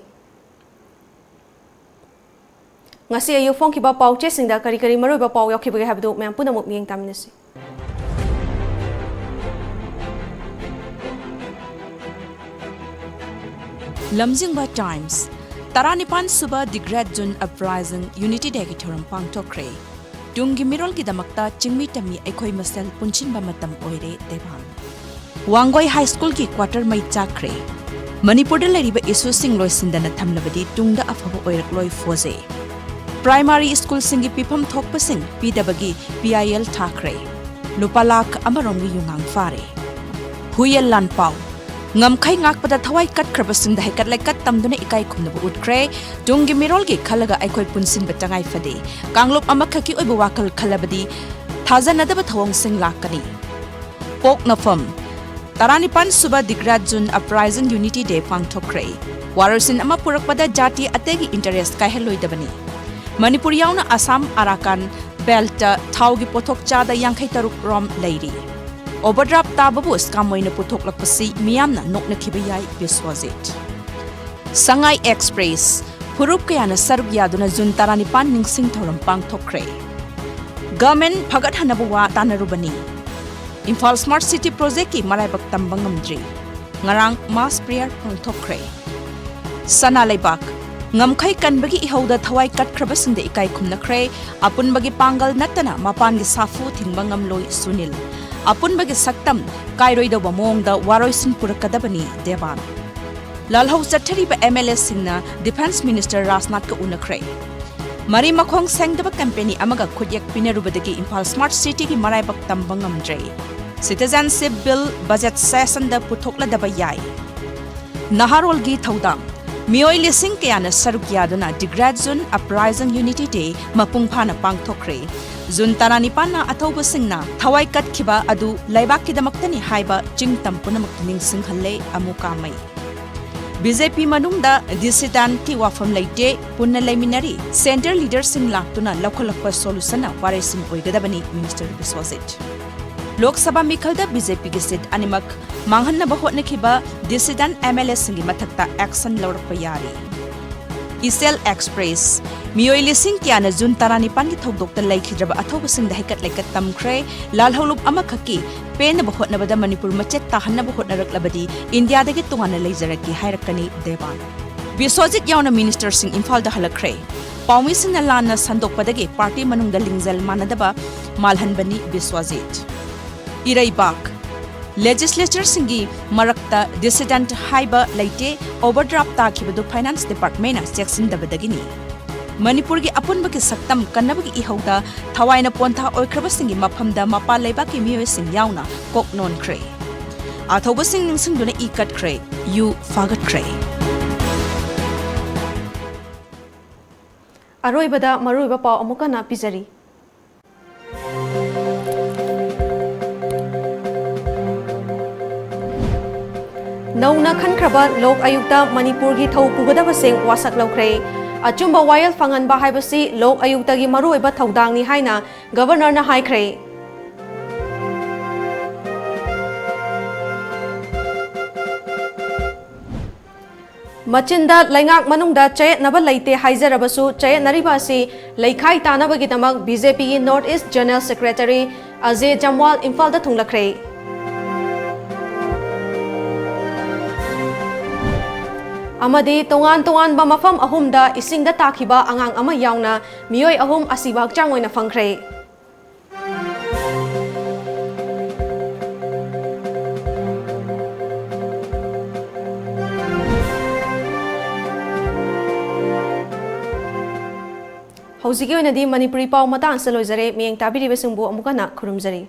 ꯉꯁꯤ ꯑꯌꯨꯛ ꯐꯣꯡꯈꯤꯕ ꯄꯥꯎꯆꯦꯁꯤꯡꯗ ꯀꯔꯤ ꯀꯔꯤ ꯃꯔꯨꯑꯣꯏꯕ ꯄꯥꯎ ꯌꯥꯎꯈꯤꯕꯒꯦ ꯍꯥꯏꯕꯗꯨ ꯃꯌꯥꯝ ꯄꯨꯝꯅꯃꯛ ꯃꯤꯠꯌꯦꯡ ꯇꯥꯃꯤꯟꯅꯁꯤ꯫ ꯂꯝꯖꯤꯡꯕ Times, ꯇꯔꯥꯅꯤꯄꯥꯟ ꯁꯨꯕ The Great June Uprising Unity Dayꯒꯤ ꯊꯧꯔꯝ ꯄꯥꯡꯊꯣꯛꯈ꯭ꯔꯦ꯫ ꯇꯨꯡꯒꯤ ꯃꯤꯔꯣꯜꯒꯤꯗꯃꯛꯇ ꯆꯤꯡꯃꯤ ꯇꯝꯃꯤ ꯑꯩꯈꯣꯏ ꯃꯁꯦꯜ ꯄꯨꯟꯁꯤꯟꯕ ꯃꯇꯝ ꯑꯣꯏꯔꯦ, ꯇꯦꯕꯥꯡ꯫ ꯋꯥꯡꯒꯣꯏ High Schoolꯒꯤ quarter ꯃꯩ ꯆꯥꯛꯈ꯭ꯔꯦ꯫ ꯃꯅꯤꯄꯨꯔꯗ ꯂꯩꯔꯤꯕ issueꯁꯤꯡ ꯂꯣꯏꯁꯤꯟꯗꯅ ꯊꯝꯂꯕꯗꯤ ꯇꯨꯡꯗ ꯑꯐꯕ ꯑꯣꯏꯔꯛꯂꯣꯏ, ꯐꯣꯖꯦ꯫ Primary schoolꯁꯤꯡꯒꯤ ꯄꯤꯐꯝ ꯊꯣꯛꯄꯁꯤꯡ ꯄꯤꯗꯕꯒꯤ P I L ꯊꯥꯈ꯭ꯔꯦ꯫ ꯂꯨꯄꯥ ꯂꯥꯈ ꯑꯃꯔꯣꯝꯒꯤ ꯌꯨꯉꯥꯡ ꯐꯥꯔꯦ꯫ ꯍꯨꯏꯌꯦꯟ ꯂꯥꯟꯄꯥꯎ, ꯉꯝꯈꯩ ꯉꯥꯛꯄꯗ ꯊꯋꯥꯏ ꯀꯠꯈ꯭ꯔꯕꯁꯤꯡꯗ ꯍꯩꯀꯠ ꯂꯩꯀꯠ ꯇꯝꯗꯨꯅ ꯏꯀꯥꯏ ꯈꯨꯝꯅꯕ ꯎꯠꯈ꯭ꯔꯦ꯫ ꯇꯨꯡꯒꯤ ꯃꯤꯔꯣꯜꯒꯤ ꯈꯜꯂꯒ ꯑꯩꯈꯣꯏ ꯄꯨꯟꯁꯤꯟꯕ ꯇꯉꯥꯏ ꯐꯗꯦ꯫ ꯀꯥꯡꯂꯨꯞ ꯑꯃꯈꯛꯀꯤ ꯑꯣꯏꯕ ꯋꯥꯈꯜ ꯈꯜꯂꯕꯗꯤ ꯊꯥꯖꯅꯗꯕ ꯊꯧꯑꯣꯡꯁꯤꯡ ꯂꯥꯛꯀꯅꯤ꯫ ꯄꯣꯛꯅꯐꯝ ꯇꯔꯥꯅꯤꯄꯥꯟ ꯁꯨꯕ ꯗꯤꯒ꯭ꯔꯥꯗꯖꯨꯟ Uprising Unity Day ꯄꯥꯡꯊꯣꯛꯈ꯭ꯔꯦ꯫ ꯋꯥꯔꯣꯏꯁꯤꯟ ꯑꯃ ꯄꯨꯔꯛꯄꯗ ꯖꯥꯇꯤ ꯑꯇꯩꯒꯤ interest ꯀꯥꯏꯍꯜꯂꯣꯏꯗꯕꯅꯤ꯫ ꯃꯅꯤꯄꯨꯔ ꯌꯥꯎꯅ ꯑꯁꯥꯝ, ꯑꯔꯥꯀꯥꯟ ꯕꯦꯜꯠꯇ ꯊꯥꯎꯒꯤ ꯄꯣꯠꯊꯣꯛ ꯆꯥꯗ ꯌꯥꯡꯈꯩ ꯇꯔꯨꯛ ꯔꯣꯝ ꯂꯩꯔꯤ꯫ Overdraft ꯇꯥꯕꯕꯨ scam ꯑꯣꯏꯅ ꯄꯨꯊꯣꯛꯂꯛꯄꯁꯤ ꯃꯤꯌꯥꯝꯅ ꯅꯣꯛꯅꯈꯤꯕ ꯌꯥꯏ, ꯕꯤꯁ꯭ꯋꯖꯤꯠ꯫ ꯁꯉꯥꯏ ꯑꯦꯛꯁꯄ꯭ꯔꯦꯁ, ꯐꯨꯔꯨꯞ ꯀꯌꯥꯅ ꯁꯔꯨꯛ ꯌꯥꯗꯨꯅ ꯖꯨꯟ ꯇꯔꯥꯅꯤꯄꯥꯟ ꯅꯤꯡꯁꯤꯡ ꯊꯧꯔꯝ ꯄꯥꯡꯊꯣꯛꯈ꯭ꯔꯦ꯫ Government ꯐꯒꯠꯍꯟꯅꯕ ꯋꯥ ꯇꯥꯅꯔꯨꯕꯅꯤ꯫ ꯏꯝꯐꯥꯜ Smart City Projectꯀꯤ ꯃꯔꯥꯏꯕꯛ ꯇꯝꯕ ꯉꯝꯗ꯭ꯔꯤ꯫ ꯉꯔꯥꯡ mass prayer ꯄꯥꯡꯊꯣꯛꯈ꯭ꯔꯦ꯫ ꯁꯅꯥ ꯂꯩꯕꯥꯛ, ꯉꯝꯈꯩ ꯀꯟꯕꯒꯤ ꯏꯍꯧꯗ ꯊꯋꯥꯏ ꯀꯠꯈ꯭ꯔꯕꯁꯤꯡꯗ ꯏꯀꯥꯏ ꯈꯨꯝꯅꯈ꯭ꯔꯦ꯫ ꯑꯄꯨꯟꯕꯒꯤ ꯄꯥꯡꯒꯜ ꯅꯠꯇꯅ ꯃꯄꯥꯟꯒꯤ ꯁꯥꯐꯨ ꯊꯤꯡꯕ ꯉꯝꯂꯣꯏ ꯁꯨꯅꯤꯜ꯫ ꯑꯄꯨꯟꯕꯒꯤ ꯁꯛꯇꯝ ꯀꯥꯏꯔꯣꯏꯗꯧꯕ ꯃꯑꯣꯡꯗ ꯋꯥꯔꯣꯏꯁꯤꯟ ꯄꯨꯔꯛꯀꯗꯕꯅꯤ, ꯗꯦꯕꯥꯟ꯫ ꯂꯥꯜꯍꯧ ꯆꯠꯊꯔꯤꯕ MLAꯁꯤꯡꯅ Defence Minister ꯔꯥꯖꯅꯥꯊꯀ ꯎꯅꯈ꯭ꯔꯦ꯫ ꯃꯔꯤ ꯃꯈꯣꯡ ꯁꯦꯡꯗꯕ company ꯑꯃꯒ ꯈꯨꯠꯌꯦꯛ ꯄꯤꯅꯔꯨꯕꯗꯒꯤ ꯏꯝꯐꯥꯜ Smart Cityꯒꯤ ꯃꯔꯥꯏꯕꯛ ꯇꯝꯕ ꯉꯝꯗ꯭ꯔꯦ꯫ Citizenship Bill budget sessionꯗ ꯄꯨꯊꯣꯛꯂꯗꯕ ꯌꯥꯏ꯫ ꯅꯍꯥꯔꯣꯜꯒꯤ ꯊꯧꯗꯥꯡ꯫ ꯃꯤꯑꯣꯏ ꯂꯤꯁꯤꯡ ꯀꯌꯥꯅ ꯁꯔꯨꯛ ꯌꯥꯗꯨꯅ ꯗꯤꯒ꯭ꯔꯥꯗꯖꯨꯟ Uprising Unity Day ꯃꯄꯨꯡ ꯐꯥꯅ ꯄꯥꯡꯊꯣꯛꯈ꯭ꯔꯦ꯫ ꯖꯨꯟ ꯇꯔꯥꯅꯤꯄꯥꯟꯅ ꯑꯊꯧꯕꯁꯤꯡꯅ ꯊꯋꯥꯏ ꯀꯠꯈꯤꯕ ꯑꯗꯨ ꯂꯩꯕꯥꯛꯀꯤꯗꯃꯛꯇꯅꯤ ꯍꯥꯏꯕ ꯆꯤꯡ ꯇꯝ ꯄꯨꯝꯅꯃꯛ ꯅꯤꯡꯁꯤꯡꯍꯜꯂꯦ, ꯑꯃꯨ ꯀꯥꯃꯩ꯫ BJP ꯃꯅꯨꯡꯗ dissidentꯀꯤ ꯋꯥꯐꯝ ꯂꯩꯇꯦ, ꯄꯨꯟꯅ ꯂꯩꯃꯤꯟꯅꯔꯤ꯫ Centre leaderꯁꯤꯡ ꯂꯥꯛꯇꯨꯅ ꯂꯧꯈꯠꯂꯛꯄ solutionꯅ ꯋꯥꯔꯦꯞꯁꯤꯡ ꯑꯣꯏꯒꯗꯕꯅꯤ, Minister ꯕꯤꯁ꯭ꯋꯖꯤꯠ꯫ ꯂꯣꯛ ꯁꯚꯥ ꯃꯤꯈꯜꯗ BJPꯒꯤ seat ꯑꯅꯤꯃꯛ ꯃꯥꯡꯍꯟꯅꯕ ꯍꯣꯠꯅꯈꯤꯕ dissident MLAꯁꯤꯡꯒꯤ ꯃꯊꯛꯇ action ꯂꯧꯔꯛꯄ ꯌꯥꯔꯤ꯫ ꯏꯆꯦꯜ Express, ꯃꯤꯑꯣꯏ ꯂꯤꯁꯤꯡ ꯀꯌꯥꯅ ꯖꯨꯟ ꯇꯔꯥꯅꯤꯄꯥꯟꯒꯤ ꯊꯧꯗꯣꯛꯇ ꯂꯩꯈꯤꯗ꯭ꯔꯕ ꯑꯊꯧꯕꯁꯤꯡꯗ ꯍꯩꯀꯠ ꯂꯩꯀꯠ ꯇꯝꯈ꯭ꯔꯦ꯫ ꯂꯥꯜꯍꯧꯂꯨꯞ ꯑꯃꯈꯛꯀꯤ ꯄꯦꯟꯅꯕ ꯍꯣꯠꯅꯕꯗ ꯃꯅꯤꯄꯨꯔ ꯃꯆꯦꯠ ꯇꯥꯍꯟꯅꯕ ꯍꯣꯠꯅꯔꯛꯂꯕꯗꯤ ꯏꯟꯗꯤꯌꯥꯗꯒꯤ ꯇꯣꯉꯥꯟꯅ ꯂꯩꯖꯔꯛꯀꯦ ꯍꯥꯏꯔꯛꯀꯅꯤ, ꯗꯦꯕꯥꯟ꯫ ꯕꯤꯁ꯭ꯋꯖꯤꯠ ꯌꯥꯎꯅ ministerꯁꯤꯡ ꯏꯝꯐꯥꯜꯗ ꯍꯜꯂꯛꯈ꯭ꯔꯦ꯫ ꯄꯥꯎꯃꯤꯁꯤꯡꯅ ꯂꯥꯟꯅ ꯁꯟꯗꯣꯛꯄꯗꯒꯤ party ꯃꯅꯨꯡꯗ ꯂꯤꯡꯖꯦꯜ ꯃꯥꯟꯅꯗꯕ ꯃꯥꯜꯍꯟꯕꯅꯤ, ꯕꯤꯁ꯭ꯋꯖꯤꯠ꯫ ꯏꯔꯩꯕꯥꯛ꯫ Legislatureꯁꯤꯡꯒꯤ ꯃꯔꯛꯇ dissident ꯍꯥꯏꯕ ꯂꯩꯇꯦ, overdraft ꯇꯥꯈꯤꯕꯗꯨ Finance Departmentꯅ ꯆꯦꯛꯁꯤꯟꯗꯕꯗꯒꯤꯅꯤ꯫ ꯃꯅꯤꯄꯨꯔꯒꯤ ꯑꯄꯨꯟꯕꯒꯤ ꯁꯛꯇꯝ ꯀꯟꯅꯕꯒꯤ ꯏꯍꯧꯗ ꯊꯋꯥꯏꯅ ꯄꯣꯟꯊꯥ ꯑꯣꯏꯈ꯭ꯔꯕꯁꯤꯡꯒꯤ ꯃꯐꯝꯗ ꯃꯄꯥꯟ ꯂꯩꯕꯥꯛꯀꯤ ꯃꯤꯑꯣꯏꯁꯤꯡ ꯌꯥꯎꯅ ꯀꯣꯛ ꯅꯣꯟꯈ꯭ꯔꯦ꯫ ꯑꯊꯧꯕꯁꯤꯡ ꯅꯤꯡꯁꯤꯡꯗꯨꯅ ꯏ ꯀꯠꯈ꯭ꯔꯦ, ꯌꯨ ꯐꯥꯒꯠꯈ꯭ꯔꯦ꯫ ꯑꯔꯣꯏꯕꯗ ꯃꯔꯨꯑꯣꯏꯕ ꯄꯥꯎ ꯑꯃꯨꯛ ꯍꯟꯅ ꯄꯤꯖꯔꯤ꯫ ꯅꯧꯅ ꯈꯟꯈ꯭ꯔꯕ ꯂꯣꯛ ꯑꯌꯨꯛꯇ ꯃꯅꯤꯄꯨꯔꯒꯤ ꯊꯧ ꯄꯨꯒꯗꯕꯁꯤꯡ ꯋꯥꯁꯛ ꯂꯧꯈ꯭ꯔꯦ꯫ ꯑꯆꯨꯝꯕ ꯋꯥꯌꯦꯜ ꯐꯪꯍꯟꯕ ꯍꯥꯏꯕꯁꯤ ꯂꯣꯛ ꯑꯌꯨꯛꯇꯒꯤ ꯃꯔꯨꯑꯣꯏꯕ ꯊꯧꯗꯥꯡꯅꯤ ꯍꯥꯏꯅ ꯒꯕꯔꯅꯔꯅ ꯍꯥꯏꯈ꯭ꯔꯦ꯫ ꯃꯆꯤꯟꯗ ꯂꯩꯉꯥꯛ ꯃꯅꯨꯡꯗ ꯆꯌꯦꯠꯅꯕ ꯂꯩꯇꯦ ꯍꯥꯏꯖꯔꯕꯁꯨ, ꯆꯌꯦꯠꯅꯔꯤꯕ ꯑꯁꯤ ꯂꯩꯈꯥꯏ ꯇꯥꯅꯕꯒꯤꯗꯃꯛ BJPꯒꯤ North East General Secretary ꯑꯖꯦ ꯖꯝꯋꯥꯜ ꯏꯝꯐꯥꯜꯗ ꯊꯨꯡꯂꯈ꯭ꯔꯦ꯫ ꯑꯃꯗꯤ ꯇꯣꯉꯥꯟ ꯇꯣꯉꯥꯟꯕ ꯃꯐꯝ ꯑꯍꯨꯝꯗ ꯏꯁꯤꯡꯗ ꯇꯥꯈꯤꯕ ꯑꯉꯥꯡ ꯑꯃ ꯌꯥꯎꯅ ꯃꯤꯑꯣꯏ ꯑꯍꯨꯝ ꯑꯁꯤꯕ ꯍꯛꯆꯥꯡ ꯑꯣꯏꯅ ꯐꯪꯈ꯭ꯔꯦ꯫ ꯍꯧꯖꯤꯛꯀꯤ ꯑꯣꯏꯅꯗꯤ ꯃꯅꯤꯄꯨꯔꯤ ꯄꯥꯎ ꯃꯇꯥꯡ ꯑꯁꯤꯗ ꯂꯣꯏꯖꯔꯦ꯫ ꯃꯤꯠꯌꯦꯡ ꯇꯥꯕꯤꯔꯤꯕꯁꯤꯡꯕꯨ ꯑꯃꯨꯛ ꯍꯟꯅ ꯈꯨꯔꯨꯝꯖꯔꯤ꯫